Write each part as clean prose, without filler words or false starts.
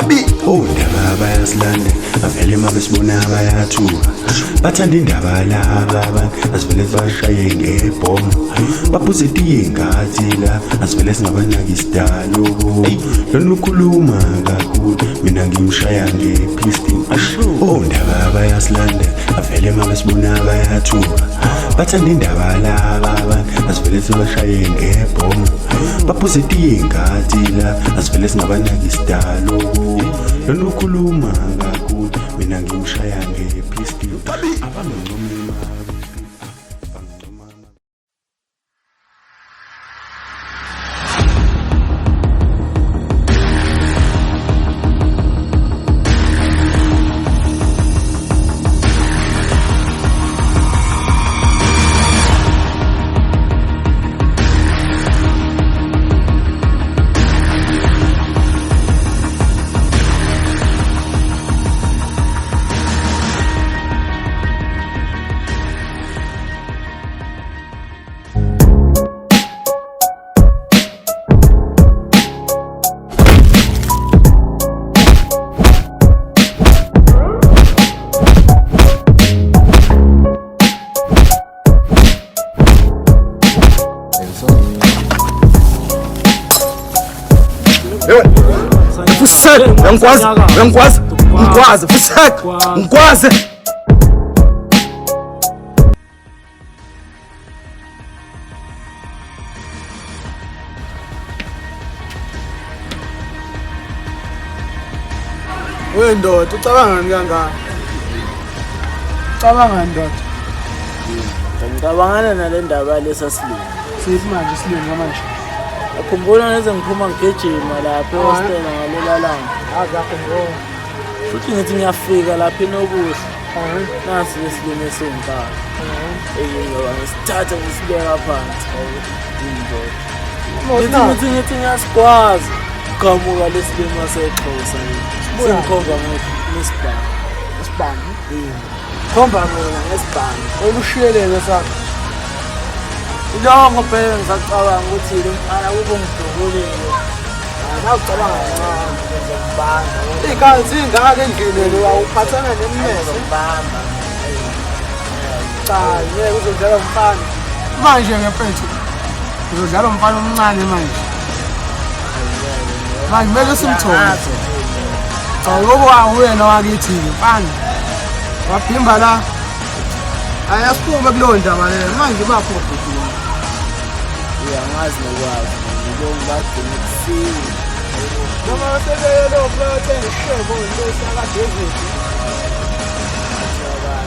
Kabi. Oh ndaba bayasilanda bavele uma besibona bayathuka bathanda indaba laba abantu asivele sibashaye ngebhomu baphuze itiye ngathi la asivele singabanaki isidalo lona ukhuluma kakhulu mina ngimshaya ngepistin. Oh ndaba bayasilanda bavele uma besibona bayathuka bathanda indaba laba abantu asivele sibashaye ngebhomu baphuze itiye ngathi la asivele singabanaki isidalo lona ukhuluma kakhulu mina ngimshaya ngepistin. Abangincoma. Fusek, uyangikwazi, uyangikwazi, ngikwazi, fusek, ngikwazi. We ndoda, ucabangani kangaka? Ucabangani ndoda? Ngicabangana nale ndaba lesasilungu. Siphi manje isilungu manje? Akhumbula neze ngiphuma ngigijima lapha ehostela ngalela langa. Akakhumbula. Futhi ngithi ngiyafika lapha enobuhle. Nasi lesilimo esiwunkala. Eyi ngoba ngisithatha ngisibeka phansi. Indoda. Ngithi ngithi ngiyasigwaza. Qhamuka lesilimo sexhosa. Singikhomba ngesibhamu. Isibhamu. Khomba mina ngesibhamu. Olushiyelele sakho. Ilongo phela ngisacabanga ukuthi lo mfana kube ngidubulile. Nawucabanga kancane ngizokubamba. Iy'khathi zingaka endlini lo awuphathana nemmese. Ngizokubamba. Cha, ngeke uzodlala umfana. Manje-ke mfethu, uzodlala umfana omncane manje. Manje kumele simthole. Cha, ngoba uyena wakithi-ke mfana. Waphimba la. Hayi asiphume kuleyo ndaba leyo. Manje bapho bhuti. Uyangazi nokwazi. Ngilongo bagcina ekuseni. Noma sebeye lokhu bayothenga isishebo lesi akade.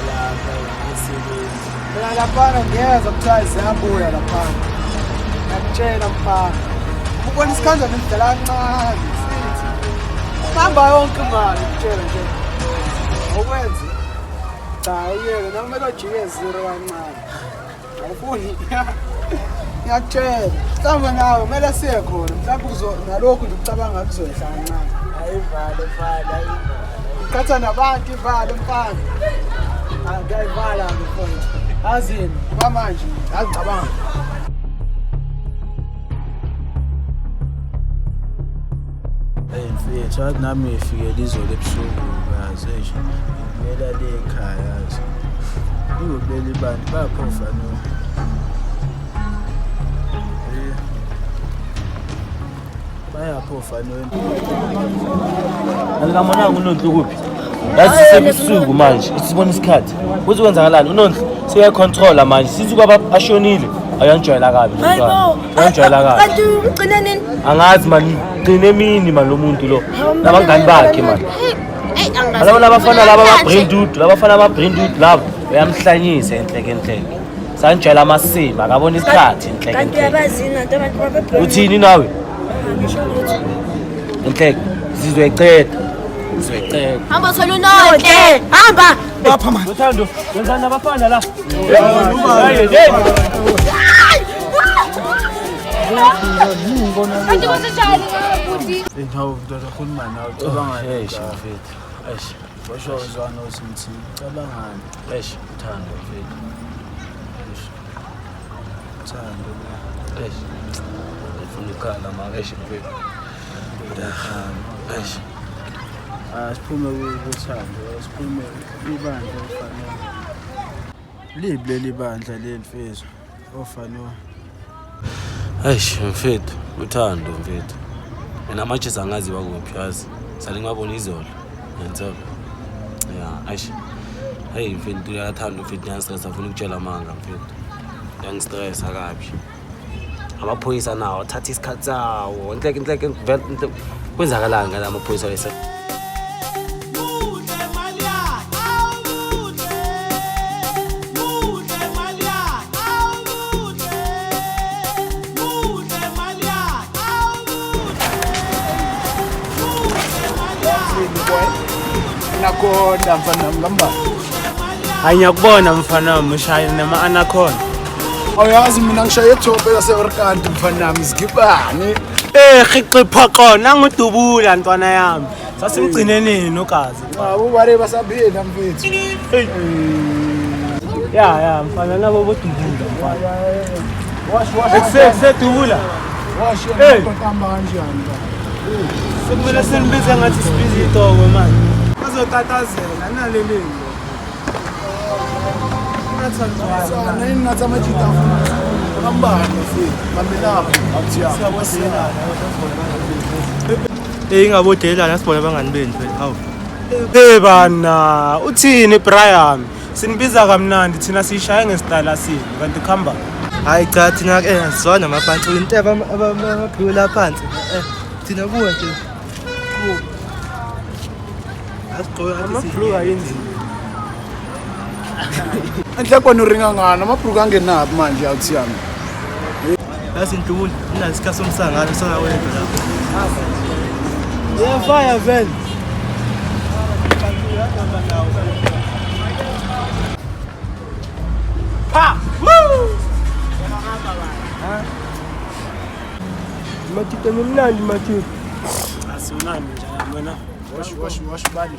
Lapha ngisebenzi. Phela laphana ngiyezwa kuthiwa ziyabuya laphana. Ngiyakutshela mfana. Ubona isikhanjwa nemidlala kancane sithi. Hamba yonke imali ngikutshela nje. Awukwenzi. Cha uyeke noma kumele ujike zero kancane. Awufuni. Ngiyakutshela. Mhlawumbe nawe kumele siye khona. Mhlawumbe kuzo nalokhu nje ucabanga kuzoyehla kancane. Ayivale vale ayivale. Iqhatha nabantu ivale mfana. Ah, ngiyayivala ke mfowethu. Azini, kwamanje, azicabanga. Hey mfethu, athi nami ngifikele izolo ebusuku kaze nje. Ngibuyela le ekhaya yazi. Ingobeli bantu baphofa no. Eh. Bayaphofa no. Alikamonanga uNonhla ukuphi? Yazi sebusuku manje, isibona isikhathi. Kuthi kwenzakalani? uNonhla seyacontrola manje. Sithi kwaba ashonile. Ayangijwayela kabi lo mntwana. Uyangijwayela kabi. Kanti ugcine nini? Angazi mani, gcine emini mani lo muntu lo. Nabangani bakhe mani. Hey, angazi. Laba labafana laba aba-brain dude, labafana aba-brain dude labo uyamhlanyisa enhleke enhleke. Sanjwayela amasimba, akabona isikhathi enhleke Kanti enhleke. uyabazi yini abantu abantu babe Uthini nawe? Ngisho lutho. Enhleke, sizoyiceda. Sizoyiceda. Hamba thola uNonhle. Hamba. Bapha manje. Uthando, wenzani nabafana la? Hey, hey. Kanti kusenjani bhuti? Hawu mntwana khuluma nawe ucabangani? Eish mfethu. Eish, Washo uzwana uthi ucabangani? eish, uthando mfethu. Eish, Uthando. eish. Ngifuna ukukhala maka, eish mfethu. Eish. Asiphume kuthando, asiphume ibandla ofanele. Libi leli bandla leli mfethu ofanele. Eish mfethu, uthando mfethu. Mina amatshisa angaziwa kuphi yazi. Sale ngibabona izolo. Ngiyanthola. Ya, eish. Hey mfethu uyathanda mfethu ngiyastress afuna ukutshela amanga mfethu. Uyangistressa kabi. Amaphoyisa nawo athatha isikhathi sawo. Nhleke nhleke vele nhleke. Kwenzakalani ngala amaphoyisa lesa? Anaconda mfana wami ngamba. Hayi ngiyakubona mfana wami ushaya nama anaconda. Awuyazi mina ngishaye ethophe yase-Orkanti mfana wami zigibani. Eh khiqi phoqo nangudubula ntwana yami. Sasimgcine nini ugazi? Cha ubare basaphila mfethu. Ya ya mfana nabo bodubula mfana. Wash wash. Ekuse dubula. Wash Hey. yena kanjani ba. Sekumele sinibize ngathi sibiza itoko manje. Bazotatazela naleli ngo. Sana yini ngathi amajita afuna. Ngambani mfethu. Bambelapha. Awuthiya. Eh ingabodelana sibona abangani benu phela. Hawu. Hey bana, uthini Brian? Sinibiza kamnandi thina siyishaye ngesitayela sini kanti khamba. Hayi cha thina ke asizwana amaphansi intebe amabhula phansi. Thina kuwe nje. Kuwe. Asigqoke ngathi Amabhluka yini? Enhle kona uringa ngani amabhruku angenaphi manje awuthiya. Yazi intubula inaso isikhathi somsangano sangawedwa lapho. Yeah fire vele. Pa! Woo! Matito nimnandi matito. Asimnandi nje wena. Wash wash wash bani.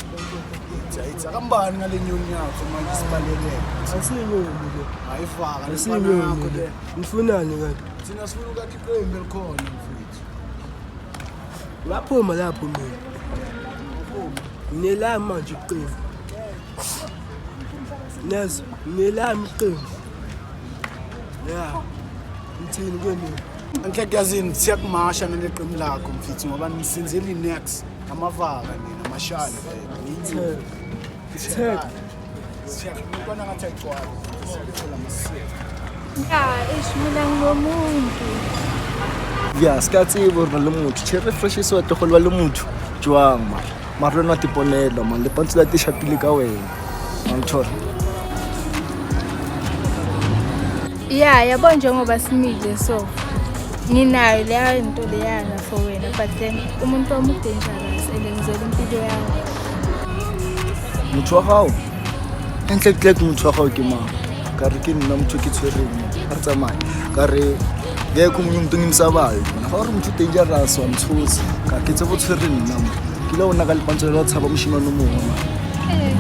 Itha kambani ngale nyoni yakho manje sibalekele. Asinyoni le. Ayifaka le mfana Asinyoni yakho le. le. Nifunani kanti? Thina sifuna ukwakha iqembu elikhona mfethu. Ngaphuma lapho mina. Nginelami manje iqembu. Nezo, nginelami iqembu. Ya. Ngithini ke mina? Enhle yazini siyakumasha naleqembu lakho mfethu ngoba nisenzela i-nex amavaka nina amashali vele. Thek. Siyakubona ngathi ayigcwali. Siyakuthola amasiko. Ya, eish mina nginomuntu. Ya se ka tseba gore na le motho tšhe refreshisiwa tlogolo le motho jwang mara mara le wena wa tiponela man lepantso la te shapile ka wena wangithola. Ya, yabo njengoba simile so nginayo leya nto leyana for wena but then umuntu wami udangerous and ngizwela impilo yakho. Motho wa gago entle tlek motho wa gago ke mang ka re ke nna motho ke tshwereng a re tsamaye ka re ngekho omunye umuntu engimsabayo mina ga ore motho dangerous wa ntshosa ka ke tsebo tshwere nna mo ke ile ona ka lepantso le wa tshaba moshimane o mongwe man. Eh,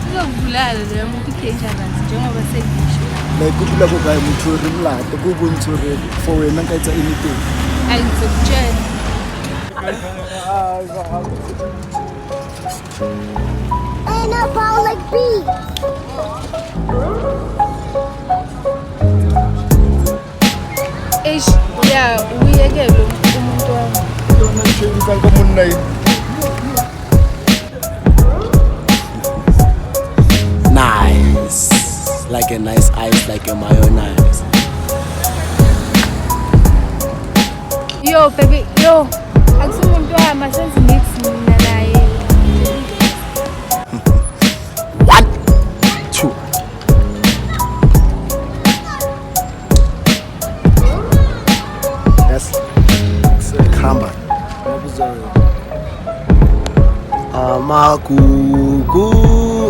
uzokubulala loyo muntu udangerous njengoba sengisho. Like o dula ko kae motho re molate ko o bontshe gore for wena nka etsa anything. Hayi ngizokutshela. And a ball like B. Eish, ya uyekele umuntu wami. Yona ntshebisa ka monna e. Nice. Like a nice ice, like a mayonnaise. Yo baby, yo. Akusumuntu wami asenze mix mina naye. 1 2. Yes. Khamba. Amagugu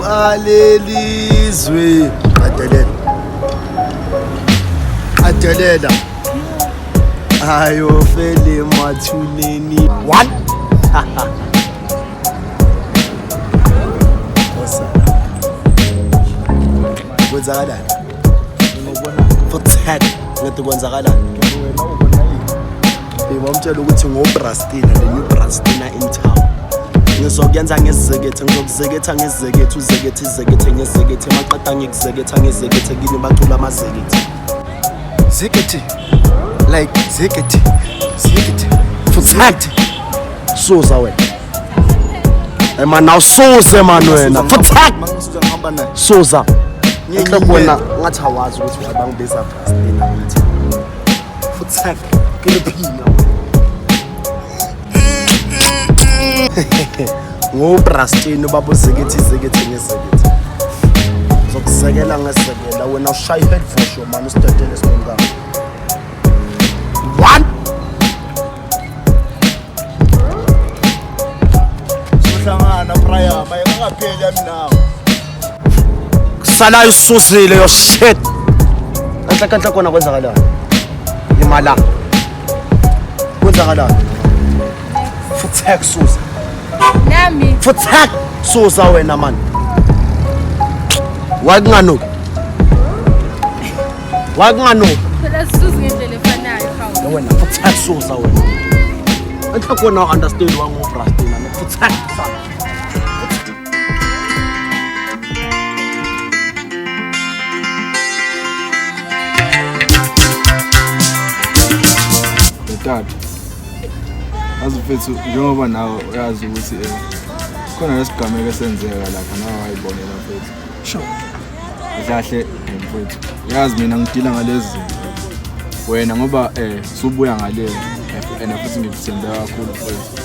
alelizwe. Qedelela. Qedelela. Ayofele mathuneni. 1. Kwenzakalani? For 10 ngathi kwenzakalani? Wena ubona yini? Bebamtshela ukuthi ngoBrastina, the new Brastina in town. Ngizokuyenza ngezekethe, ngizokuzeketha ngezekethe, uzekethe izekethe ngezekethe, maqeda ngikuzeketha ngezekethe kini bacula amazekethe. Zekethe like zekethe zekethe. Futhi suza wena. Hey man, awusuze man wena. Futhi Mangisuza ngihamba naye. Suza. Ngiye Enhle wena ngathi awazi ukuthi why bangibiza Brastina ngithi. Futhi kiliphina. NgoBrastina ubaba uzekethi izekethe ngezekethe. Ngizokuzekela ngezekela wena ushaya i-head for sure man usidedele sinomngane. One. Sohlangana Brian, mayengakapheli yami nawe. Kusalayo ususile yo shit. Enhle enhle kona kwenzakalani? Imala. Kwenzakalani? Futhi kusuza. Nami. Futhi suza wena man. Wakunganuki. Wakunganuki. Phela sisuze ngendlela efanayo hawu. Wena futhi suza wena. Enhle kona understand wangu Brastina futhi. Tata, yazi mfethu njengoba nawe uyazi ukuthi khona lesigameko esenzeka lapha nawe wayibonela mfethu. Sure. Kahle mfethu. Uyazi mina ngidila ngalezi zinto. Wena ngoba subuya ngale and futhi ngikuthembe kakhulu mfethu.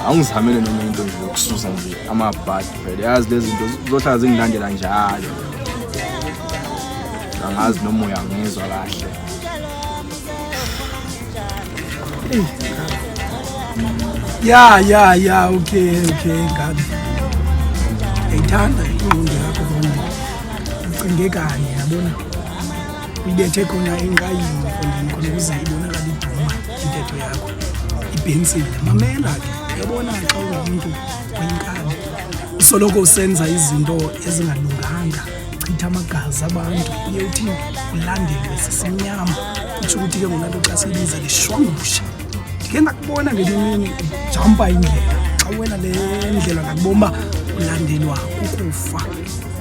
Angizamele noma into nje yokususa nje amabhadi phela. Yazi lezi zinto zizohlala zingilandela njalo. Angazi noma uyangizwa kahle. Ya, okay, Gabi. Ngiyayithanda ingqondo yakho manje. Ucinge kanye yabona. Uyibethe khona enqayini mfondini khona ukuze ibonakale iduma intetho yakho. Ibhensile mamela ke. Uyabona xa ungumuntu oyinkabi. Usoloko usenza izinto ezingalunganga. Chitha amagazi abantu. Uye uthi ulandelwe sisimnyama. Kutsho ukuthi ke ngona xa siyibiza lishwangusha. Ndike ndakubona ngenye imini ujampa indlela. Xa wena le ndlela ndakubona uba ulandelwa kukufa.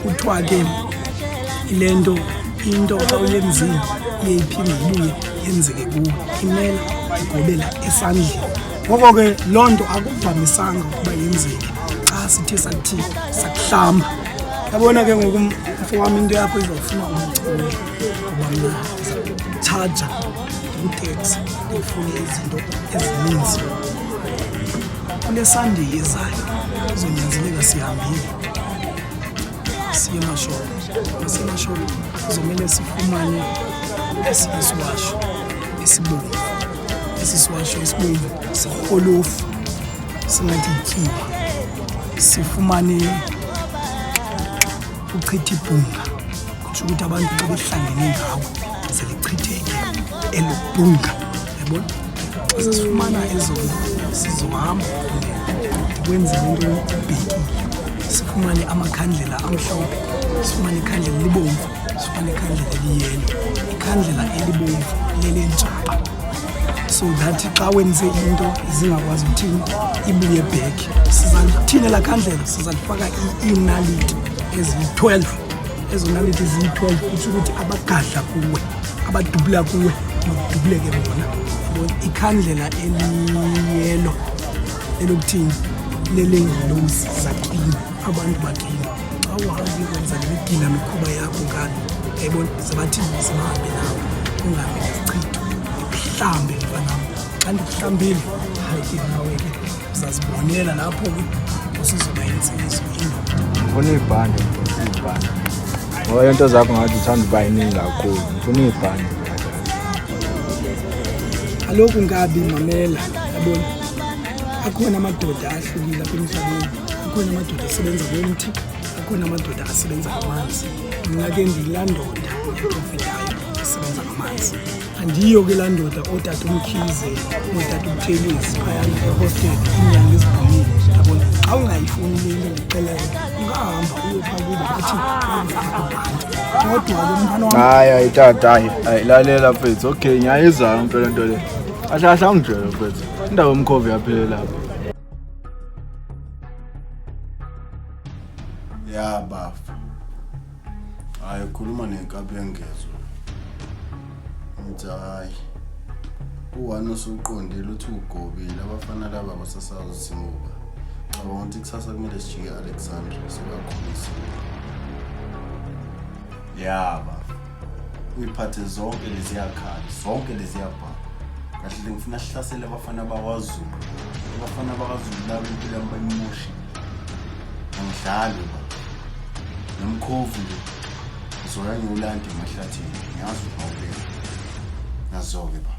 Kuthiwa ke ile nto into xa uyenzile iye iphinde ibuye yenzeke kuwe. Imela igobela esandleni. Ngoko ke loo nto akuvamisanga ukuba yenzeke xa sithe sathi sakuhlamba. Yabona ke ngoku mfo wam into yakho izawufuna umculo ngoba mna ndizakutshaja ndikuteksi ndifune izinto ezininzi. Kule Sunday ezayo kuzonyanzeleka sihambile siye eMasholo. Masiye eMasholo kuzomele sifumane esinye isiwasho esibomvu. Esi siwasho esibomvu sirholofu singathi yityiwa. Sifumane uchitha ibhunga. Kutsho ukuthi abantu xa behlangene ngawe zelichitheke elo bhunga. Yabona? Xa sesifumana ezo nto sizohamba ndikwenzele into ibhekile. Sifumane amakhandlela amhlophe, sifumane ikhandlela elibomvu, sifumane ikhandlela eliyelo. Ikhandlela elibomvu lelentshaba. So that xa wenze into zingakwazi ukuthini ibuye back. Sizalithini elaa khandlela? Sizalifaka iinaliti eziyi-12. Ezo naliti ziyi-12 kutsho ukuthi abagadla kuwe, abadubula kuwe, makudubuleke bona. Yabona? Ikhandlela eliyelo elokuthini lelengelosi zakini, abantu bakini. Xa uhamba uyokwenza le migila mikhuba yakho ngalo, yayibona, zibathini zibahambe nawe, ungahambi nesichitho. Ndikuhlambe mfanam. Xa ndikuhlambile, hayi ke nawe ke uzazibonela lapho ke usuzoba insizwa indoda. Ngifuna ibhande mfethu, ibhande. Ngoba into zakho ngathi uthanda uba yiningi kakhulu. Ngifuna ibhande. Kaloku nkabi mamela, yabona. Akhona amadoda ahlukile apha emhlabeni. Akhona amadoda asebenza ngomthi, akhona amadoda asebenza ngamanzi. Mna ke ndiyilaa ndoda eprofitayo esebenza ngamanzi. Andiyo ke laa ndoda ootata uMkhize, ootata uButhelezi phayana ehostel iinyanga ezibhumile. Yabona, xa ungayifuni le nto ndikuxelela, ungahamba uyophaa kubo bathi bayakufaka ibhanti. Kodwa ke mntwana wam, Hayi, hayi tata, hayi, hayi lalela mfethu. Okay, ngiyayizwa yonke le nto le. Kahle kahle angijwayele mfethu. Indawo yomkhovu yaphelela lapha. Ya bafa. Hayi ukhuluma nenkabi yengezwe. Ngithi hayi. U-one usuqondile uthi ugobile abafana laba basasazi ukuthi ngoba. Cabanga ukuthi kusasa kumele sijike e-Alexandra sibakhulise. Ya bafa. Uyiphathe zonke leziyakhala, zonke leziyabhala. Kahle le ngifuna sihlasele abafana bakwaZulu. Abafana bakwaZulu laba impilo yami bayimoshile. Angidlali ba. Nomkhovu nje. Ngizoya ngiwulande emahlathini. Ngiyazi ukuthi ngawubeka. Nazo-ke ba.